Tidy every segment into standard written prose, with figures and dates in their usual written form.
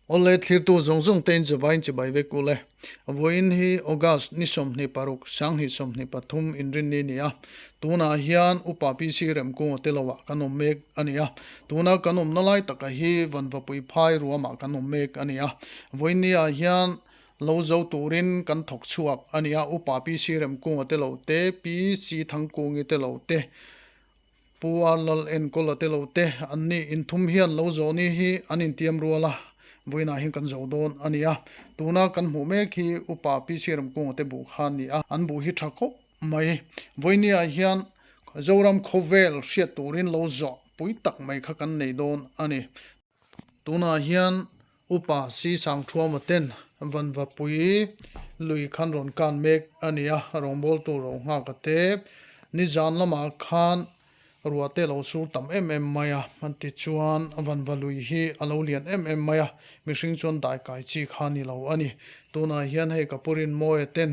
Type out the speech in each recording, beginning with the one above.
Awle thlirtu zawng zawng te in chawai in chibai vek u le. Vawiin hi August ni 26, 2023 inrinni ni a. Tunah hian Upa PC Remkunga te loah kan awm mek a ni a. Tuna kan awmna lai taka hi Vanvapui phai ruamah kan awm mek a ni a. Vawiin ni ah hian lo zo turin kan thawk chhuak a ni a. Upa PC Remkunga te lo te, PC Thangkungi te lo te, Pu a Lal Enkawla te lo te an ni inthum hian lo zawh ni hi an intiam rual a, vawiinah hian kan zo dawn a ni a. Tuna kan hmuh mek hi Upa PC Ramkunga te buh kha a ni a, an buh hi tha khawp mai. Vawinia hian Zoram khawvel hriat turin lo zawh pui tak mai kha kan nei dawn a ni. Tunah hian Upa Si Sangthuama ten Vanvapui lui khan rawn kan mek a ni a, rawngbawltu ro nghak a te. Nizan lamah khan ruah te lo sur tam em em mai a, tichuan Vanva lui hi a lo lian em em mai a, mihring chuan daikai chi kha ni lo a ni. Tunah hian hei Kapurin Mawia ten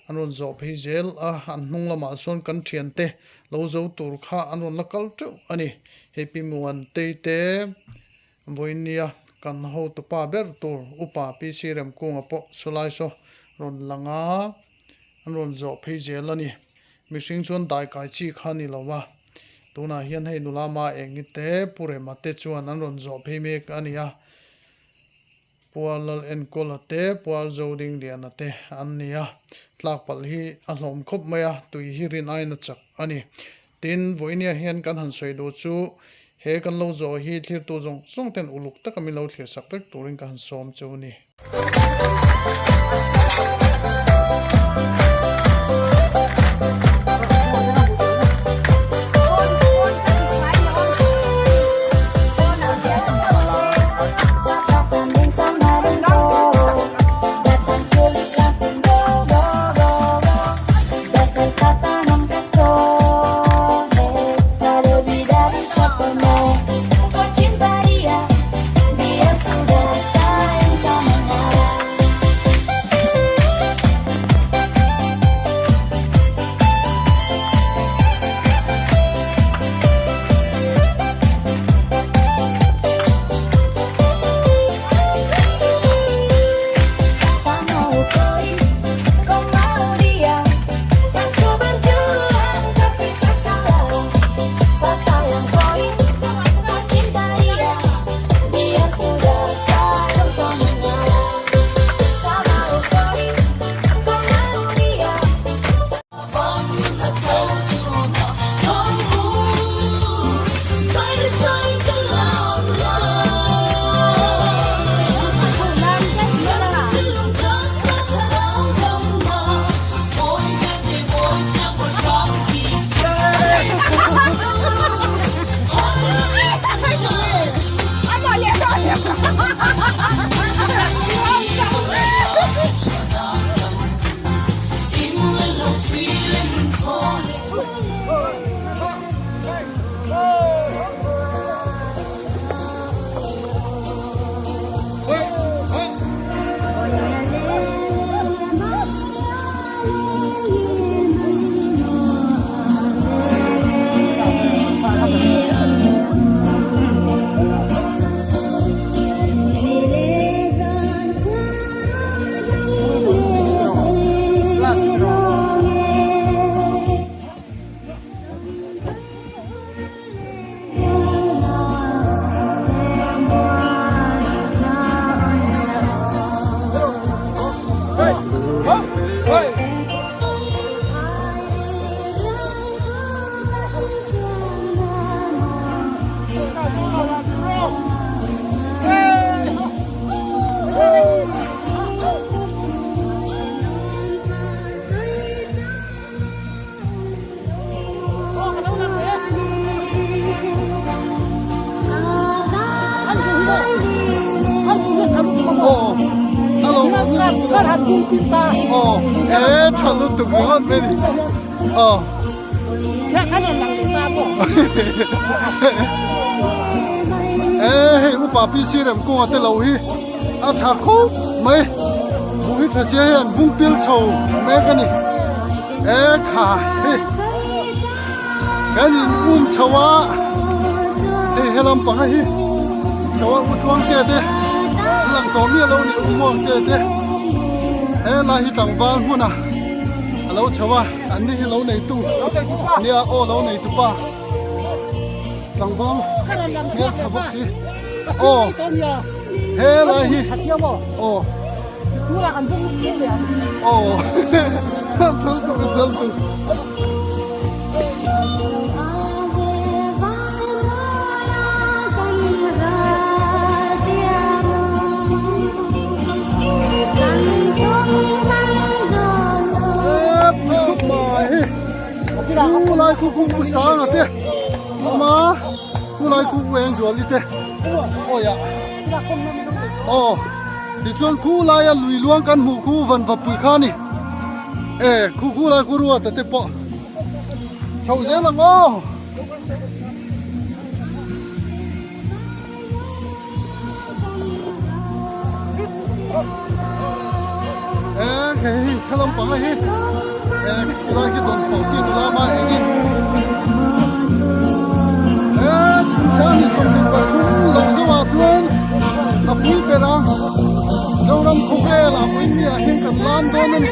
An rawn zawh phei zel a, an hnung lamah chuan kan thiante lo zo tur kha an rawn la kal teuh a ni. Hei Pi Muantei te vawinia kan hotupa ber tur Upa PC Remkunga pawh sawlai saw rawn lang a, an rawn zawh phei zel a ni. Mihring chuan daikai chi kha a ni lo va, tunah hian hei nula ma engi te Pu Rema te chuan an rawn zawh phei mek a ni a. Pual Lal Enkawla te, Pual Zodingliana te an ni a, tlak palh hi a hlawm khawp mai a, tui hi rin aiin a chak a ni. Tin, vawinia hian kan han sawi duh chu he kan lo zawh hi thlirtu zawng zawng ten uluk taka min lo thlir sak vek turin ka han sawm cheu a ni. Hei upa PC Remkunga te lo hi a tha khawp mai buh hi tha sia hian bung pil chho mek a ni e kha hei kan in um chho a hei helam panga hi chho a u tluang te te. lang tawh miah lo ni u Muang te te he lai hi tlangval hmun a a lo chho a an ni hi lo neitu nia aw lo neitu pa tlangval hmel tha bawk si aw he lai hi aw aw thil tu thil tu. Khulai khu khu pu sanga te awm a khulai khu u eng zuali te awi ah aw tichuan khulaia lui luang kan hmuh khu van va pui kha a ni e khu khulai khu ruata te pawh chho zel ang aw. E hei hi thla lampang a hi e khilai khi dawn tho ti nula ma engin e sang 23 lo zo ah chuan a pui ber a Zoram khawvel ah pawhin mi ah hian kan lam dawn a ni.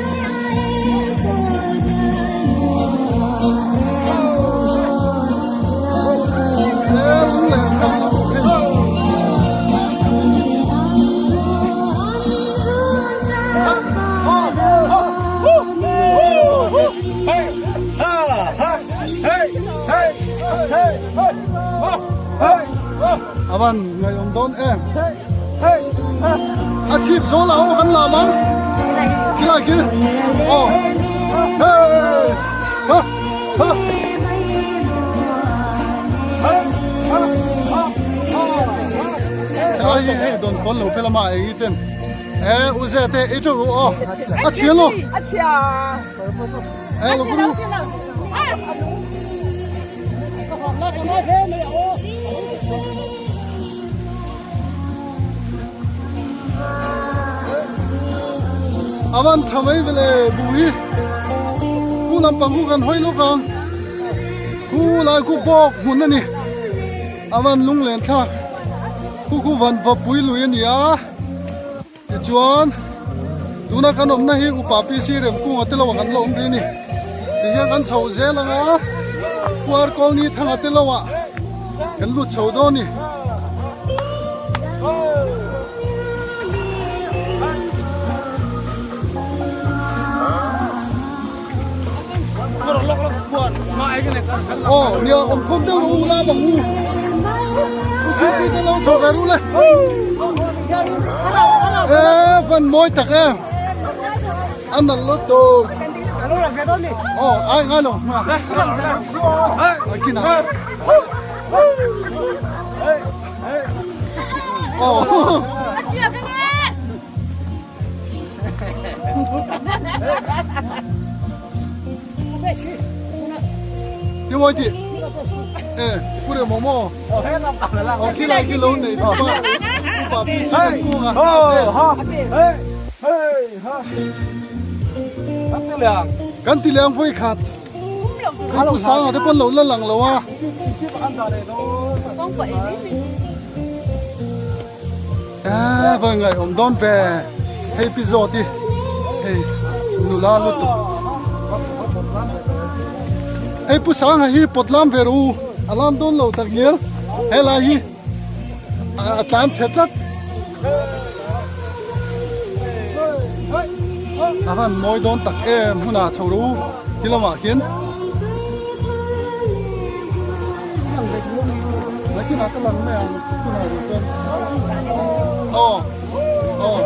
A van ngaihawm dawn em a chhip zawl ah aw kan lam ang khilai khi aw hey ha ha Helai hi hei dawn kawn lo phel a mah ei ten e u ze te ei teuh ru aw a chhia lo a chhia e lo bru A van tha mai vele bu hi khu lampang khu kan hawi lawk ang khu lai khu bawk hmun a ni a van lung len thlak khu khu van va pui lui a ni a tichuan tuna kan awmna hi upa PC Remkunga te lo ah kan la awm rih a ni tihian kan chho zel ang a Kuar Kawlni Thanga te lo ah kan lut chho dawn a ni. Aw nia awm khawm deuh rawh u la bang u u chhung pui te lo chho ve ru le e van mawi tak em a nalh lo tur aw ai ngai lo a kinah aw Ti mawi tih e pu rem awm aw aw khi lai khi lo nei duh pa upa pi si kan kung a kan ti liang vawi khat kan pu sanga te pawn lo la lang lo a. Eee vawi ngaih awm dawn ve hei pi zawt hi hei nula lutuk hei pu sanga hi pawt lam ve rawh u a lam dawn lo tak ngial helai hi a tlan chhe tlat a han mawi dawn tak em hunah chho rawh u khi lamah khian. Nakinah ka lang mai ang tunah rih chuan aw aw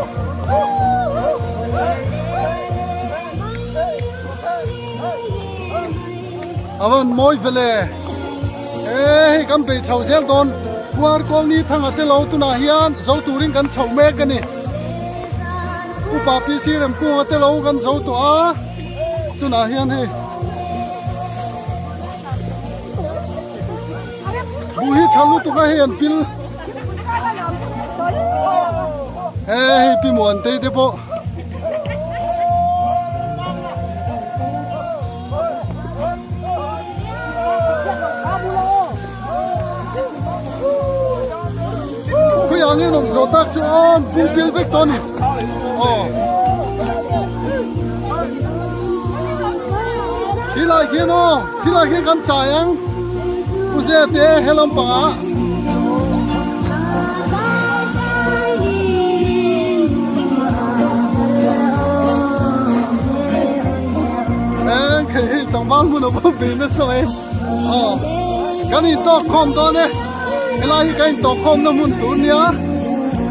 a van mawi vele e hei kan bei chho zel dawn Kuar Kawlni Thanga te lo tunah hian zo turin kan chho mek a ni Upa PC Remkunga te lo kan zo tawh a tunah hian hei Buh hi tha lutuk a hei an pil e hei pi muan te te pawh khawiah. angin awm zawh tak chu aw an bung pil vek tawh a ni aw khilai khian aw khilai khian kan chai ang pu zia te he lampangah. Eng hei hei tlangval hmun a bo ve nasa mai aw kan intawk khawm dawn e helai hi kan intawk khawm na hmun tur nia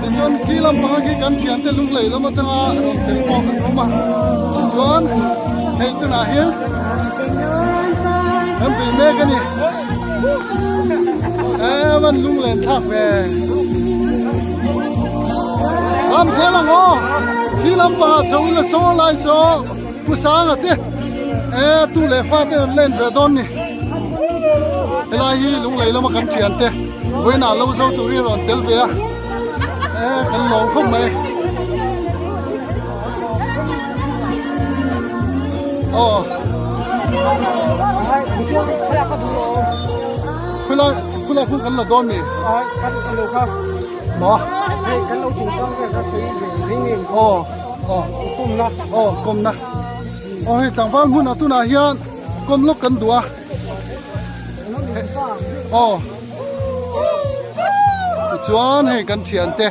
tichuan khi lampang khi kan thian te lunglei lam atanga rawn tel pawh an awm a tichuan hei tunah hian kan bei mek a ni em an lunglen thlak ve lam zel ang aw khi lampangah chho ila saw lai saw Pu Sanga te e tu leh fa te an len ve dawn ni. Helai hi lunglei lama kan thian te vawiinah lo zo turin rawn tel ve a e kan lawm khawp mai. Aw khulai khulai khu kan la dawn ni. Maw? Aw. Aw kawmna aw kawmna aw hei tlangval hmunah tunah hian kawm lawk kan duh a aw tichuan hei kan thiante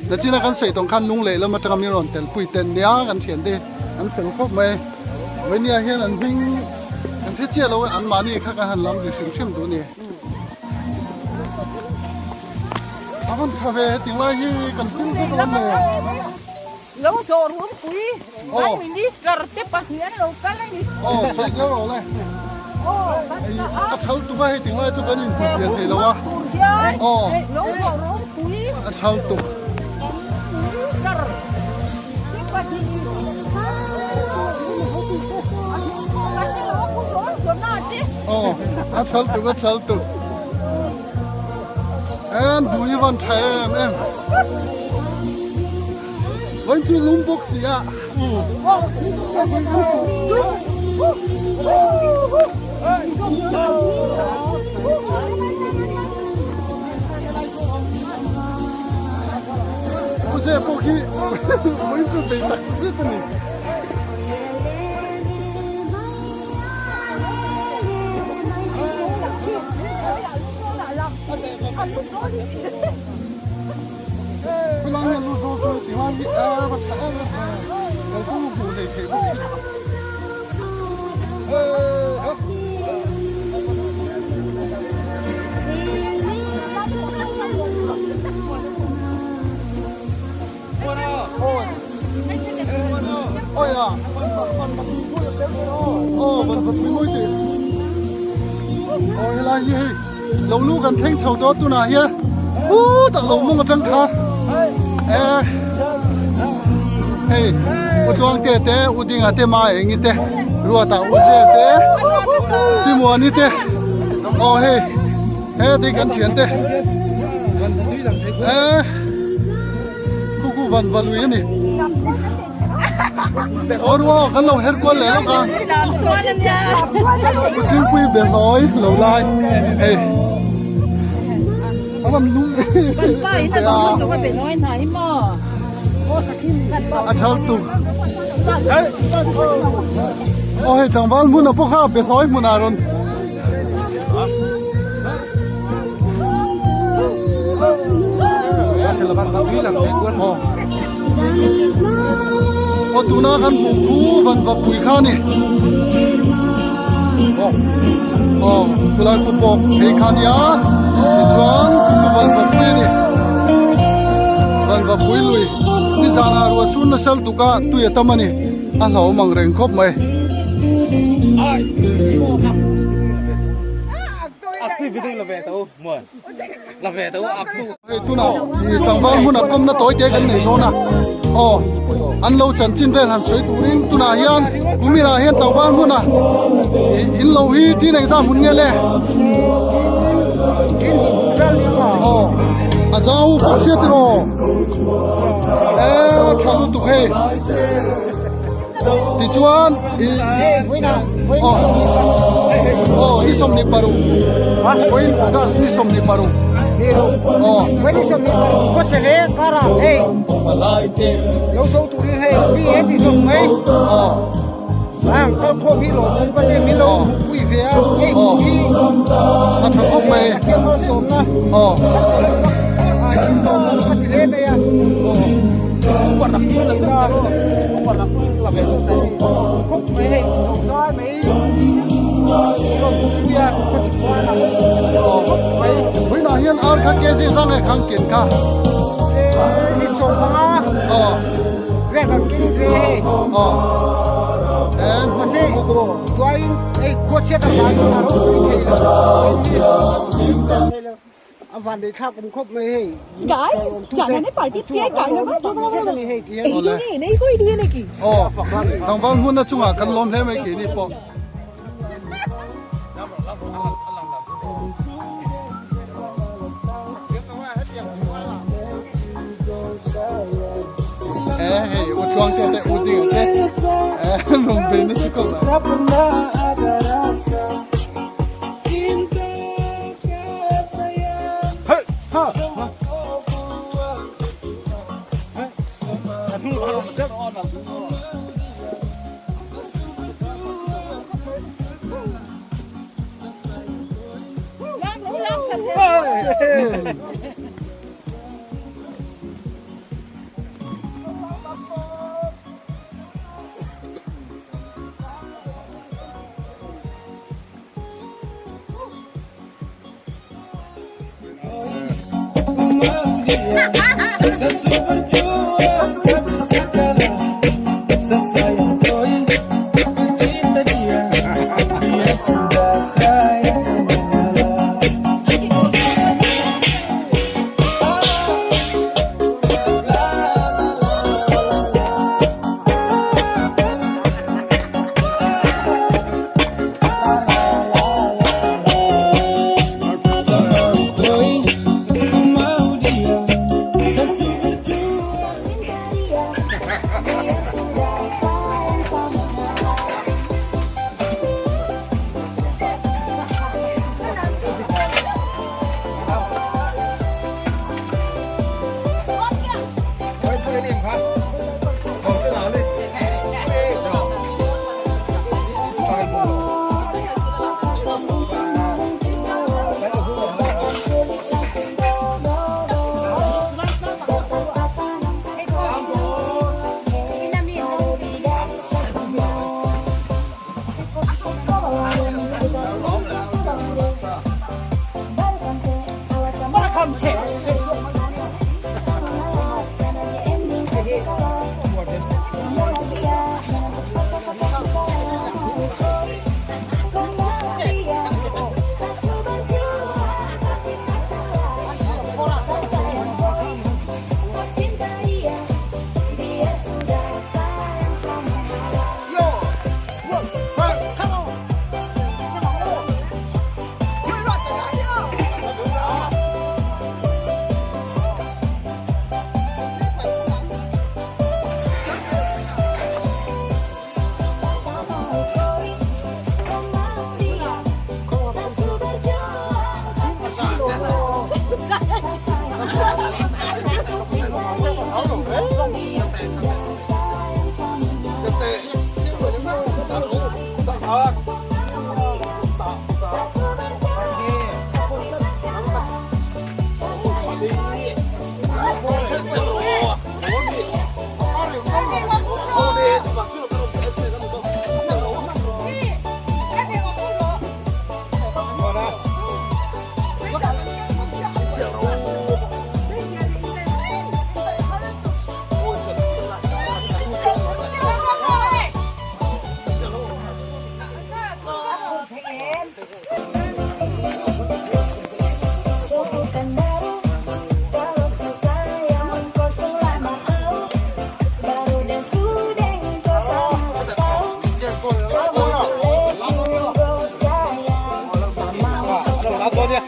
nachina kan sawi tawng khan lung leh lam atanga min rawn tel pui ten nia kan thiante an fel khawp mai vawini ah hian an hming kan hre chiah lo a anmahni kha kan han lam ri hrim hrim duh a ni. A van tha ve heti lai hi kan pil vek lo maw? Lo zawh runpui Prime Minister te pahnih an lo kal a ni. Aw sawi zel rawh le. A thal tuk a hei tinglai chu kan inhmu pian thei lo a. Aw. Lo zawh runpui. A thal tuk. Minister te pahnih. Aw a thal tuk a thal tuk. En hmuh hi van tha em em vain chu lum bawk si a Use pawh khi vain chu bei tak zet a ni. Khulai hian lu zo chu ti lai hi a va tha em em kalkawng hmuh hlei theih bawk si. Oi a aw van va tui mawi tih aw helai hi hei lo lu kan thleng chho dawn tunah hian putah lo mawng atang kha e hei u tluang te te u dinga te ma engi te ruata u ze te pi muani te aw hei he ti kan thian te e Khu khu van va lui a ni. Aw ruang ah kan lo her kual leh lawk a. Ku chhingpui be hlawi lo lai hei. A van lung a thal tuk. Aw hei tlangval hmun ah pawh kha be hlawi hmun ah rawn Aw tuna kan hmuh thu van va pui kha a ni aw aw chulai khu pawh phei kha a nia tichuan khu chu van va pui a ni van va pui lui nizanah ruah sur nasa lutuk a tui a tam a ni. A hlauhawm ang reng khawp mai. Hei tunah ih tlangval hmunah kawmna tawi te kan nei dawn a aw an lo chanchin vel han sawi turin tunah hian kuminah hian tlangval hmunah ih in lo hi tin engzah hmun nge le aw a zau bawk sia tiraw e tha lutuk hei. Tichuan aw ni 26 vawiin August ni 26. Aw. Aw. Aw. A tha khawp mai. Aw. Vawiinah hian ar kha kg zang e khang ken kha. Aw. Aw. En Guys, জানানে পার্টির প্রিয় কার লগত? এই জন্য এনেই কই দিয়ে নাকি? Aw, tlangval hmun a chungah kan lawm hle mai keini pawh. E hei u tluang te te u ding a te e lung ve nasa khawp mai.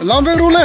Lam vek ru le.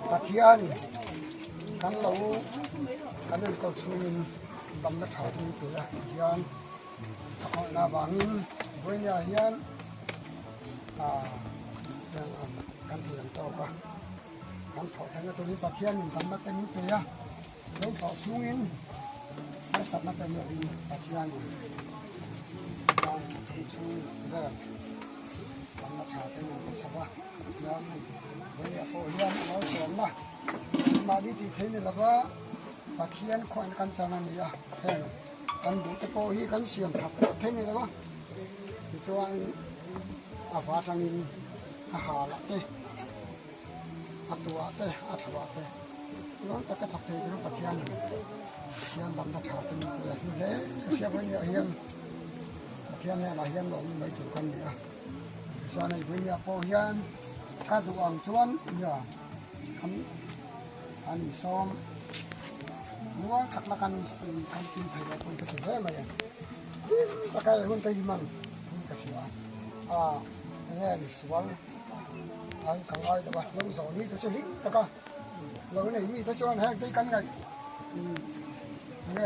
Pathianin kan lo kan enkawl chhungin damna tha ding pe a tih hian a khawihna avangin vawinia hian kan thei ang tawk a, kan thawh theihna turin Pathianin damna te min pe a, lo thawh chhungin harsatna te lovin Pathianin dan thum chhung vel damna tha te min pe chho a, Pathian vawinia pawh hian a lo sawmna mahni tih theih ni lova Pathian khuain kan chan a ni a, heng kan duh te pawh hi kan siam that pawh theih ni lova tichuan a va tangin a hal ah te a tuah te a thluah te ruang taka thawk thei tur Pathian in Pathian damna tha te min pe a hlu hle ka hria vawiin ah hian Pathian hnenah hian lawm mai tur kan ni a tichuan hei vawiin ah pawh hian ka duh ang chuan nia kan an insawm mual chakna kan kan tin thei lo pawhin ka ti hle mai a hlim taka he hun te hi hman thung ka hria a enge misual an ka ngai lo a lo zawh ni te chu hlim taka lo nei mi te chuan heng te hi kan ngaih enge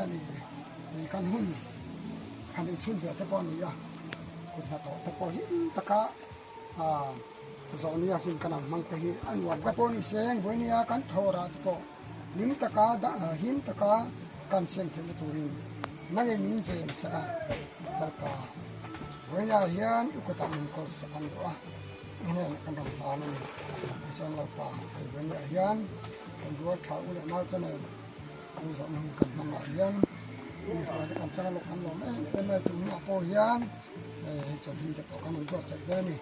ni kan hun han inchhun ve te pawh a ni a kut hnathawh te pawh hlim taka Zawhnia hun kan ang hmang te hi a nuam ka pawh ni seng vawinia kan thawrah te pawh hlim taka hlim taka kan seng theihna turin nangin min ven sak a Lalpa vawinia hian i kutah min kawl sak an duh a i hnenah kan rawn hlan a ni tichuan Lalpa hei vawinia hian kan rual tha u leh naute nen kan zawhna hun kan hmangah hian mi hruaite kan chang lawk an lawm em em mai tunah pawh hian Hei chawhni te pawh kan rawn buatsaih ve a ni.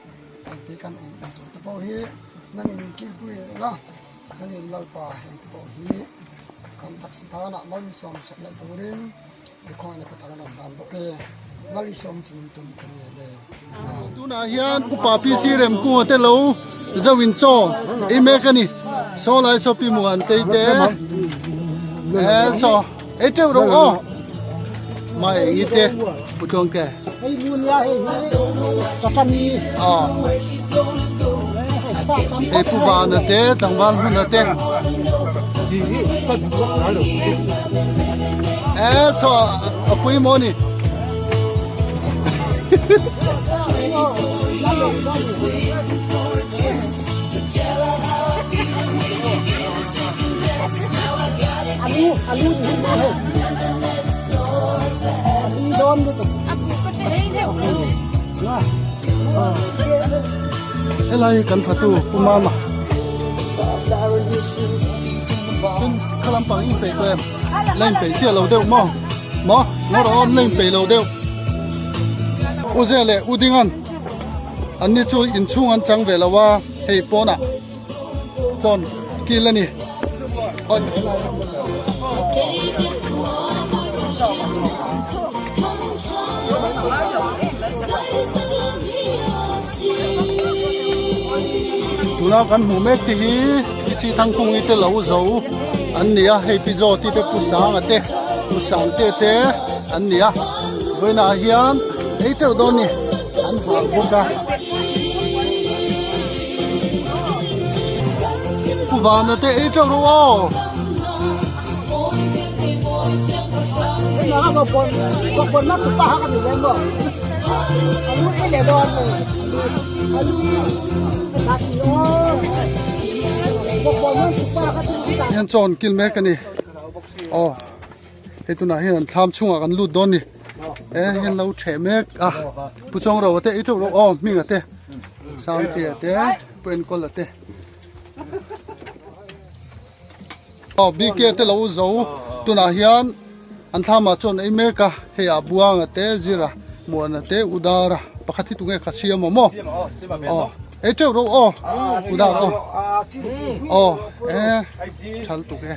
Engti kan ei in tur te pawh hi nangin min kilpui leh la, nangin Lalpa heng te pawh hi kan taksa tanah mal mi sawm sak leh turin i khawngaihna kut ah kan rawn hlan bawk e. Mal i sawm chu min tum kan ngei le. Tunah hian Upa PC Remkunga te lo zo in chaw ei mek a ni. Saw lai saw pi Muan tei te e saw ei teuh rawh aw. Mai engi te pu tluang te. Hei mun ya hei hi patani. Aw. Hei pu vana te tlangval hmuna te. E chaw a pui maw ni. Alu alu ni ma he. Alu don lu. Helai kan fatu Pu Mama. Tin kha lampang in peih tawh em? La in peih chiah lo deuh maw? Maw? Ngaw rawh aw, la in peih lo deuh. U Zia leh U Dingan. An ni chu inchhung an chang ve lo a, hei pawnah chuan kil a ni. Tuna kan hmuh mek te hi Isi Thangkungi te lo zo an ni a, hei Pi Zawti te Pu Sanga te Pu Sangte te an ni a, vawiinah hian ei teuh dawn ni an hal bawk a. Pu Vana te ei teuh rawh aw. Hian chawn kil mek a ni aw hei tunah hian an thlam chhungah kan lut dawn a ni e hian lo theh mek a pu chawng ro te ei teuh rawh aw hminga te sangtea te pu enkawl te. Aw BK te lo zo tunah hian an thlamah chuan ei mek a hei ah Buanga te Zira Muana te Udara pakhat hi tunge kha siam awm aw aw ei teuh ro aw Udara aw aw e thal tuk e.